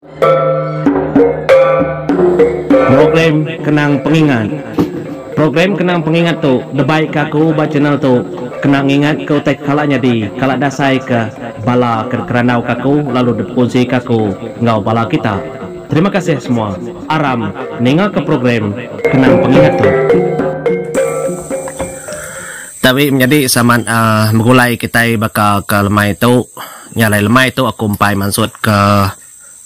Program Kenang Pengingat Program Kenang Pengingat tu debaika aku ba channel tu kena ngingatka utai ke kala nyadi kala dasaika bala ke dikerandauka aku lalu dipekunsika aku enggau bala kita. Terima kasih semua. Aram ningaka program Kenang Pengingat tu. Tabi menyadi samat begulai kitai baka ke lemai tu. Nya alai lemai tu aku empai mansut ke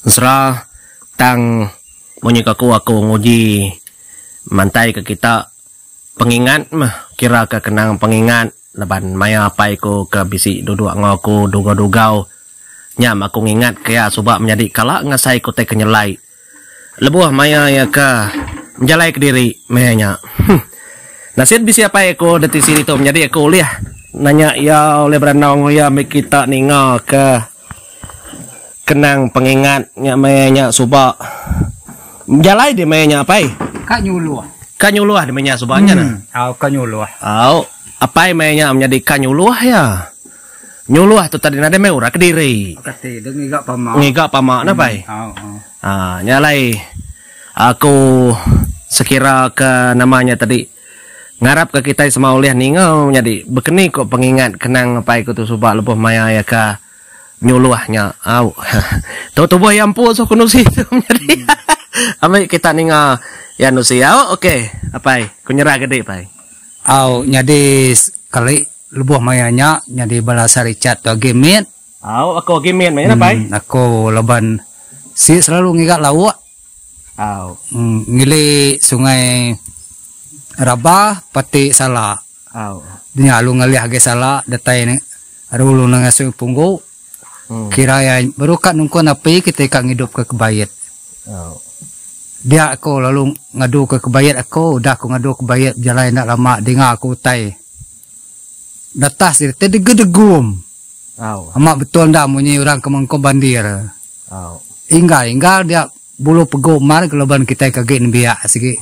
ensera tang munyi ke aku aku nguji mantai ke kita pengingat meh kira ke kenang pengingat laban maya apai ku ke bisi duduk enggau aku dugau-dugau nya meh aku ngingat ke iya suba menyadi kala ngasai ke utai ke nyelai. Lebuh maya iya ke bejalai kediri meh nya. Huh. Nasit bisi apai aku da tisi ditu menyadi aku ulih nanya iya ulih berandau enggau iya meh kita ninga ke kenang pengingat nya meh nya suba. Bejalai di meh nya apai. Ka nyuluh. Ka nyuluh di meh nya suba nya nah. Au ka nyuluh. Au apai meh nya menyadi ka nyuluh iya. Nyuluh tu tadi nadai meh orang kediri. Kati deh ngiga pama. Ngiga pama nah pai. Ha nya alai aku sekira ke nama nya tadi ngarap ke kitai semua ulih ninga nyadi bekeni ko pengingat kenang apai ku tu suba lebuh maya iya ke nyuluh nya au. Tu tubuh iya empu suh ku nusi tu menyadi. Ambi kita ninga iya nusi au okey apai ku nyerah gedi pai. Au nyadi sekali Lebuh maya nya nyadi bala Saricat tu agi mit. Au aku agi mit maya nya pai. Aku laban si selalu ngiga lauk. Au. Ngili sungai Raba pati Sala. Au. Nya lalu ngalih agi Sala datai ne ari ulu nengah sungai Punggu. Kira iya baru ka nungkun api kitai ka ngidup ka kebait. Au. Dia aku lalu ngadu ka kebait aku udah aku ngadu kebait bejalai enda lama dinga aku utai. Datas diri ti degu-degum. Amat betul enda munyi orang ke mengko bandir. Inggar inggar dia bulu pegu mar ke laban kitai ke agi nembiak sigi.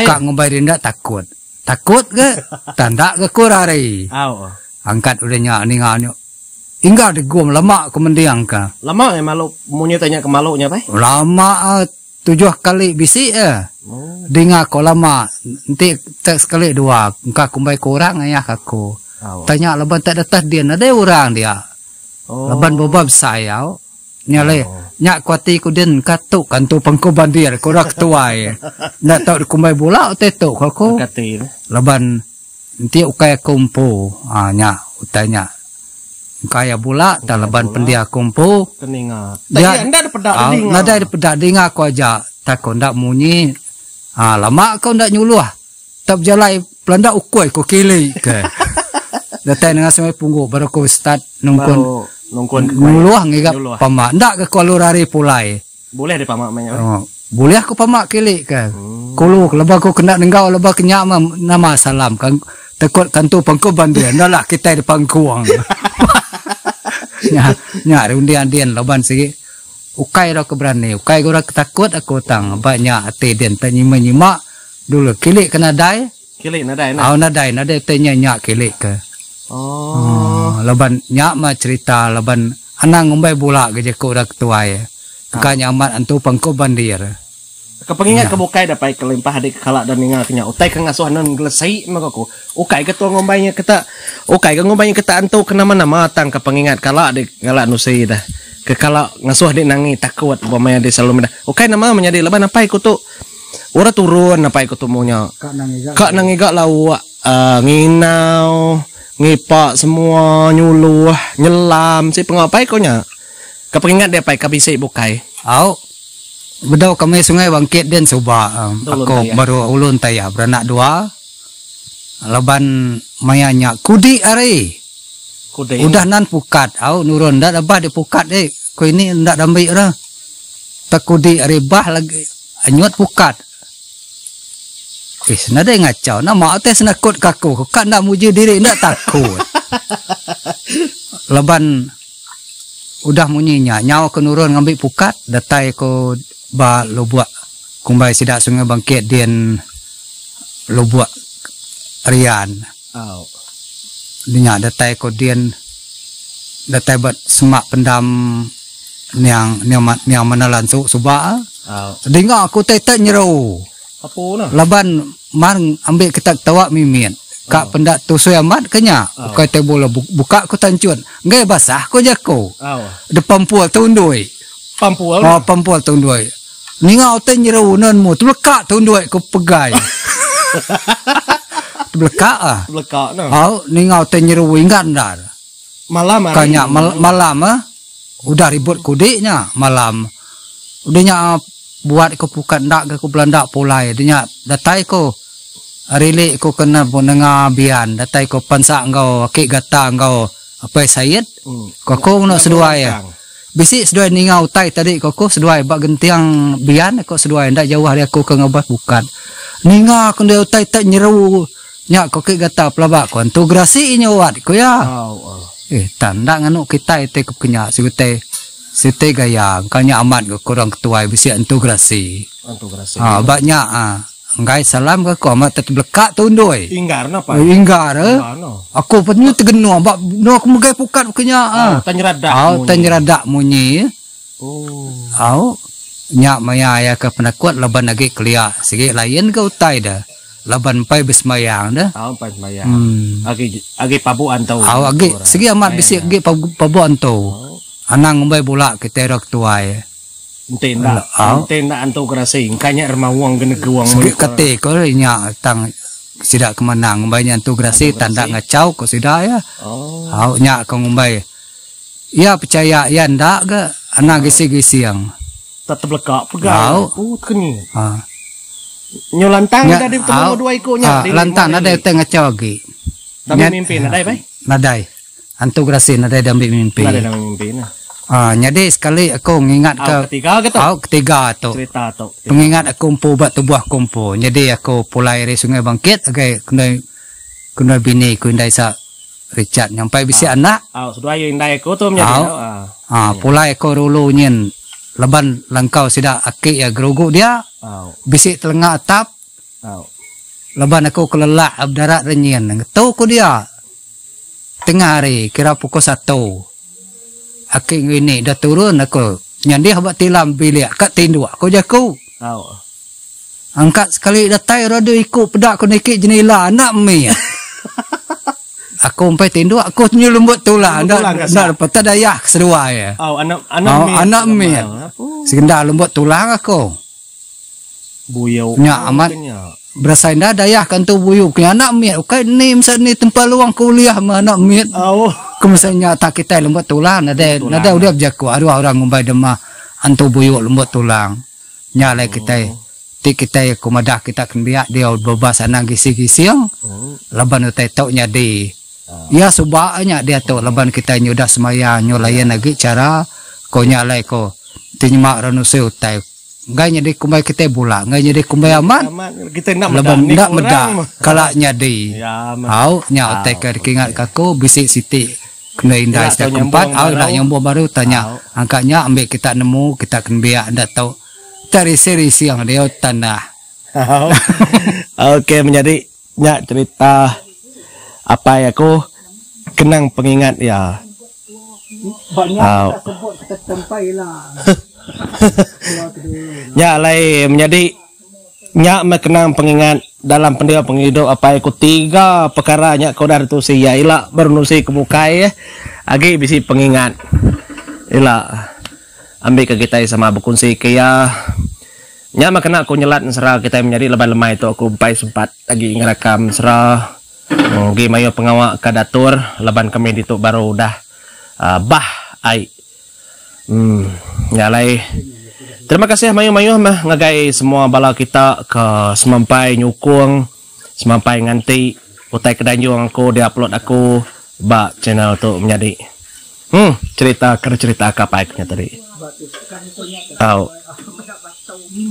Ka ngumbai diri enda takut. Takut ke tang enda ke ku rari. Angkat udah nya ninga nya inggar degum lama ku mending ka. Lama malu munyi tanya ke malu nya pai. Lama Tujuh kali bisi eh. Dinga ko lama enti tek sekali dua engka kumbai ko orang ayah ka aku. Tanya laban tek datas din nadai orang dia. Laban boba besai au. Nya alai nya ku ati ku din engka tu kantu pangku bandir ku orang ketuai. Enda tau dikumbai bula utai tu ku aku. Laban Enti ukai aku empu aa nya utai nya engka iya bula tang laban pendi aku empu dia nadai dipeda dinga aku aja tak ko enda munyi aa lama ko enda nyuluh tak bejalai pelanda ukui ko kili ke datai nengah sungai punggu baru ko start nungkun nyuluh ngiga pama enda ga ko alur ari pulai. Bulih deh pama meh nya. Oh, bulih aku pama kili ke. Kulu ke leba aku kena nenggau leba ke nya meh nama salam kan tekut kantu pangku bandir enda lah kitai di pangkung. nya nya runding din laban sigi ukai ra ke berani ukai ga orang ke takut aku tang ba nya ati din tak nyima nyima dulu kili ke nadai. Kili nadai nah. Au nadai nadai utai nya nya kili ke. Oh. Laban nya mah cerita laban anang ngumbai bula ga jaku orang ketuai. Engka nya amat antu pangku bandir. Ke pengingat ke bukai dapai kelimpah adi ke kala da ninga ke nya utai ke ngasuh anu ngelesei meh ku aku. Ukai ke tua ngumbai nya keta ukai ke ngumbai nya keta antu ke nama nama tang ke pengingat kala di kala nusi dah. Ke kala ngasuh di nangi takut ba maya di selalu meda. Ukai nama menyadi laban apai ku tu Orang turun apai ku tumu nya. Ka nang ngiga lauk nginau, ngipa semua, nyuluh, nyelam si pengawa apai ku nya. Ka pengingat dia apai ka bisi bukai. Au. Bedau kami sungai bangkit din suba aku baru ulun taya beranak dua laban maya nya kudi ari. Udah nan pukat au nurun enda rebah dipukat deh ku ini enda dambi ra. Tekudi ari bah lagi anyut pukat. Ish nadai ngachau nama utai senakut ka aku ka enda muji diri enda takut. Laban udah munyi nya nyau aku nurun ngambi pukat datai ku ba lubok kumbai sida sungai bangkit din lubok rian. Nya datai ku din datai ba semak pendam. Niang niang niang mana lansu suba. Dinga aku tai tai nyeru. Laban mar ambi kita ketawa mimit. Ka penda tusui amat ke nya. Ukai tai bula buka ku tanchut. Enggai basah ku jaku. Depampul tundui. Pampul. Oh pampul tundui. Ninga utai nyeru enda nemu tebeleka tundui ku pegai. Tebeleka ah. Tebeleka nah. Au ninga utai nyeru inggar endar. Malam hari. Ka nya malam ah. Udah ribut kudi nya malam. Udah nya buat ku pukat enda ga ku belanda pulai. Udah nya datai ku rili ku kena nengah bian datai ku pansa enggau aki gata enggau apai Said. Ku aku ngena seduai. Bisi seduai ninga utai tadi ko aku seduai ba genting bian ko seduai enda jauh ari aku ke ngabas pukat. Ninga ku enda utai te nyeru nya ko ke gata pelaba ko antu gerasi inya wat ko iya. Eh tan enda nganu kitai te ke pekenya siti siti gaya engka nya amat ga ko orang ketuai bisi antu gerasi. Ha ba nya ha. Enggai salam ga ko amat te beleka tundoi. Inggar napa? Inggar eh. Aku pun nyu tegeno ba no aku megai pukat ke nya ah. Oh, tanyeradak. Au tanyeradak munyi. Oh. Au nya maya iya ke penakut laban agi kelia sigi lain ga utai da. Laban empai besemayang da. Au empai semayang. Hmm. Agi agi pabu antu. Au agi sigi amat bisi agi pabu antu. Anang ngumbai bula kitai ira ketuai. Enti enda, enti enda antu gerasi, engka nya remaung ke neguang Sigi kati ko nya tang sida ke manang ngumbai nya antu gerasi tang enda ngachau ko sida iya. Au nya ko ngumbai iya pechaya iya enda ga anang gising-gising. Tak tebeleka pegai. Au keni. Nyu lantang udah di betemu dua iku nya. Lantang nadai utai ngachau agi. Dami mimpi nadai bai? Nadai. Antu gerasi nadai diambi mimpi. Nadai diambi mimpi nah. Ha, nyadi sekali aku ngingat ke Au ketiga ke tu. Au ketiga tu. Cerita tu. Pengingat aku empu ba tubuh aku empu. Nyadi aku pulai ari Sungai Bangkit agai kendai kendai bini ku indai sa Richard nyampai bisi anak. Au seduai iya indai aku tu menyadi Au. Ha. Ha, pulai aku rulu nyin laban langkau sida aki iya gerugu dia. Au. Bisi telenga atap. Au. Laban aku ke lelak bedarat renyin ngetu ku dia. Tengah hari kira pukul satu aki enggau ini dah turun aku nyandih ba tilam bilik ka tinduk ku jaku. Au. Angkat sekali datai radu iku peda ku niki jenila anak mit. Aku empai tinduk aku nyu lembut tulang enda enda dapat dayah ke seduai. Au anak anak mit. Anak mit. Segenda lembut tulang aku. Buyu. Nya amat berasai enda dayah ka entu buyu ke anak mit ukai ni mesa ni tempa luang ke ulih meh anak mit. Ke mesa nya tak kitai lembut tulang nadai nadai ulih bejaku aruh orang ngumbai dema antu buyu lembut tulang. Nya alai kitai ti kitai ku madah kita ke nembiak diau bebas anang gising-gising laban utai tu nyadi. Iya suba nya diatu laban kitai nyudah semaya nyu lain agi chara ko nya alai ko ti nyema ra nusui utai. Enggai nyadi kumbai kitai bula, enggai nyadi kumbai amat. Laban enda meda kala nyadi. Au nya utai ke dikingatka aku bisi siti kena indai sida ke empat au enda nyambung baru tanya angka nya ambi kita nemu kita ke nembiak enda tau terising-rising diau tanah. Okey menyadi nya cerita apai aku kenang pengingat iya. Ba nya kita sebut kita tempai ila. Nya alai menyadi nya meh kenang pengingat dalam pendiau pengidup apai aku tiga pekara nya ke udah ditusi iya ila baru nusi ke bukai agi bisi pengingat ila ambika kitai sama bekunsi ke iya. Nya meh kena aku nyelat ensera kitai menyadi laban lemai tu aku empai sempat agi ngerakam ensera. Agi mayuh pengawa ka datur laban kami ditu baru udah bah ai. Emm nya alai terima kasih mayuh-mayuh meh ngagai semua bala kita ke semampai nyukung semampai nganti utai ke danjung aku di upload aku ba channel tu menyadi. Emm cerita ke cerita ka pai ku nya tadi. Au.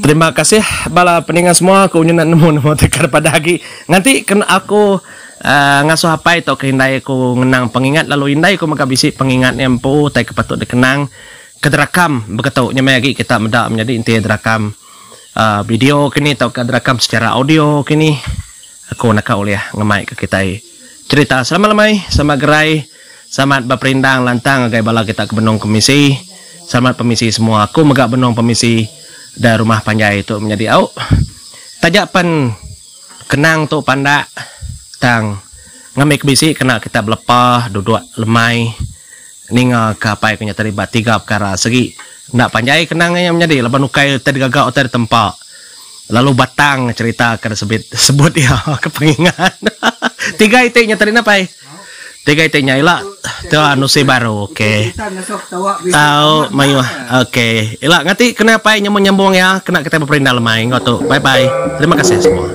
Terima kasih bala peninga semua ku nyunak nemu nemu ti ke pada agi nganti ken aku uhh ngasuh apai tauka indai aku ngenang pengingat lalu indai ku mega bisi pengingat iya empu tai ke patut dikenang ke derakam beketu nya meh agi kita meda menyadi enti derakam uhh video kini tauka derakam secara audio kini aku naka ulih ngemai ke kitai cerita selamat lemai selamat gerai selamat beperindang lantang ngagai bala kita ke benung kemisi. Selamat pemisi semua. Aku mega benung pemisi da rumah panjai tu menyadi au. Taja pen kenang tu pandak tang ngambi ke bisi kena kita belepa duduk lemai ninga ke apai ku nya tadi ba tiga pekara segi enda panjai kenang iya menyadi laban ukai utai digaga utai ditempa lalu batang cherita ke disebut sebut iya ke pengingat tiga iti nya tadi ne pai. Tiga iti nya ila tu nusi baru ok. Tau mayuh ok. Ila ngati kena apai nyambung nyambung iya kena kitai beperindang lemai enggau tu. Bye bye. Terima kasih semua.